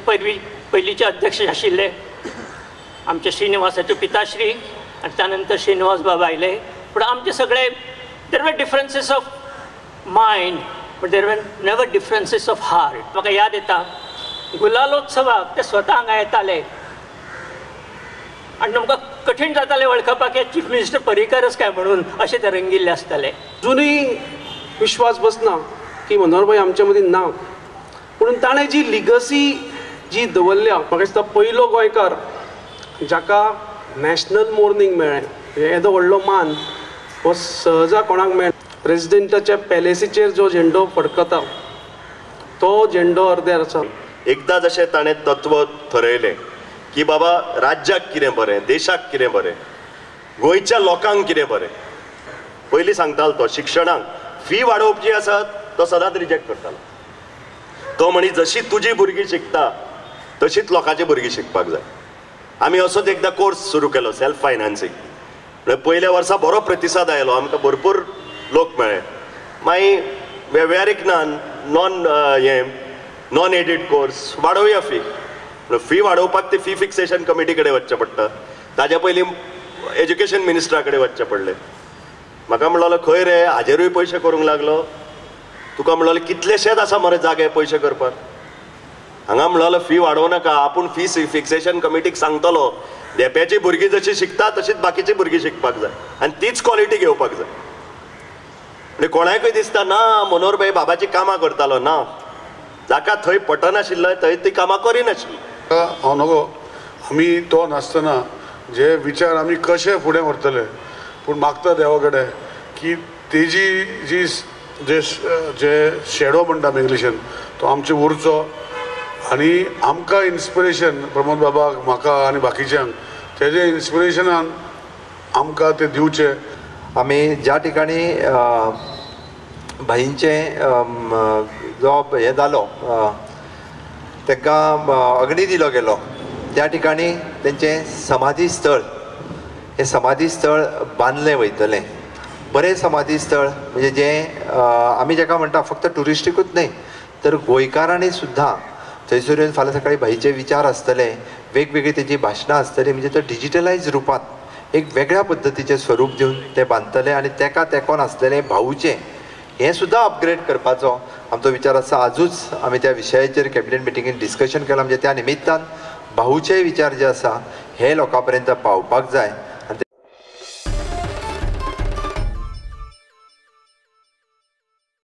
पयलींचे अध्यक्ष आशिल्ले आमचे श्रीनिवासाचे पिताश्री आनी त्या नंतर श्रीनिवास बाबा आयले. पूण आमचे सगळे there were differences of mind but there were never differences of heart. म्हाका याद येता गुलालोत्सवाक ते स्वता हांगा येताले आनी आमकां कठीण जातालें वळखपाक चीफ मिनिस्टर पर्रीकारच काय म्हणून अशें ते रंगिल्ले आसताले. अजुनूय विश्वास बसना की मनोहरभाई आमच्या मदीं ना, पूण ताणें जी लिगसी जी दवरल्या, म्हाका दिसता पयलो गोंयकार जाका नॅशनल मोर्नींग मेळ्ळें, येदो व्हडलो मान हो सहजा कोणाक मेळना. प्रेजिडेंटाच्या पॅलेसीचेर जो झेंडो फडकता तो झेंडो अर्द्यार आसा. एकदां जशें ताणें तत्व थरयलें की बाबा राज्याक कितें बरें, देशाक कितें बरें, गोंयच्या लोकांक कितें बरें, पयलीं सांगतालो तो शिक्षणाक फी वाडोवप जी आसा तो सदांच रिजेक्ट करतालो. तो म्हणी जशी तुजी भुरगीं शिकता तशीच लोकांची भुरगीं शिकपाक जाय. आमी असोच एकदां कोर्स सुरू केलो सेल्फ फायनान्सींग, म्हळ्यार पयल्या वर्सा बरो प्रतिसाद आयलो, आमकां भरपूर लोक मेळ्ळे. मागीर वेव्हारीक ना नॉन हें नॉन एडिड कोर्स वाडोवया फी, फी वाडोवपाक ती फी फिक्सेशन कमिटी कडेन वचचें पडटा. ताज्या पयलीं एज्युकेशन मिनिस्टरा कडेन वचचें पडलें. म्हाका म्हणलो खंय रे हाजेरूय पयशे करूंक लागलो तुका, म्हणलो कितलेशेच आसा मरे जागे पयशे करपाक. हांगा म्हणलो फी वाडोवं नाका, आपूण फी फिक्सेशन कमिटीक सांगतलो धेंप्याची भुरगीं जशी शिकता तशीच बाकीची भुरगीं शिकपाक जाय आनी तीच क्वॉलिटी घेवपाक जाय. आनी कोणाकूय दिसता ना मनोहरभाई बाबाची कामां करतालो, ना जाका थंय पटनाशिल्लें थंय ती कामां करिनाशिल्ली. हांव नको आमी तो नासतना जे विचार आमी कशे फुडें व्हरतले, पूण मागता देवा कडेन की तेजी जी जे जे शेडो म्हणटा आमी इंग्लिशीन तो आमचे उरचो आनी आमकां इन्स्पिरेशन प्रमोद बाबाक म्हाका आनी बाकीच्यांक तेजे इन्स्पिरेशनान आमकां तें दिवचें. आमी ज्या ठिकाणी भाईंचें जो हें जालो तांकां अग्नी दिलो गेलो त्या ठिकाणी तेंचें समाधी स्थळ हें समाधी स्थळ बांदलें वयतलें. बरें समाधी स्थळ म्हणजे जें आमी जेका म्हणटा फक्त ट्युरिस्टिकूच न्हय तर गोंयकारांनी सुद्दां थंयसर येवन फाल्यां सकाळीं भाईचे विचार आसतले, वेगवेगळी तेजी भाशणां आसतली, म्हणजे तो डिजिटलायज रुपांत एक वेगळ्या पद्दतीचें स्वरूप दिवन ते बांदतले आनी तेका तेंकोन आसलेलें भाऊचें हें सुद्दां अपग्रेड करपाचो आमचो विचार आसा. आजूच आमी त्या विशयाचेर कॅबिनेट मिटिंगेन डिस्कशन केलां, म्हणजे त्या निमित्तान भाऊचे विचार जे आसा हे लोकां पर्यंत पावपाक जाय.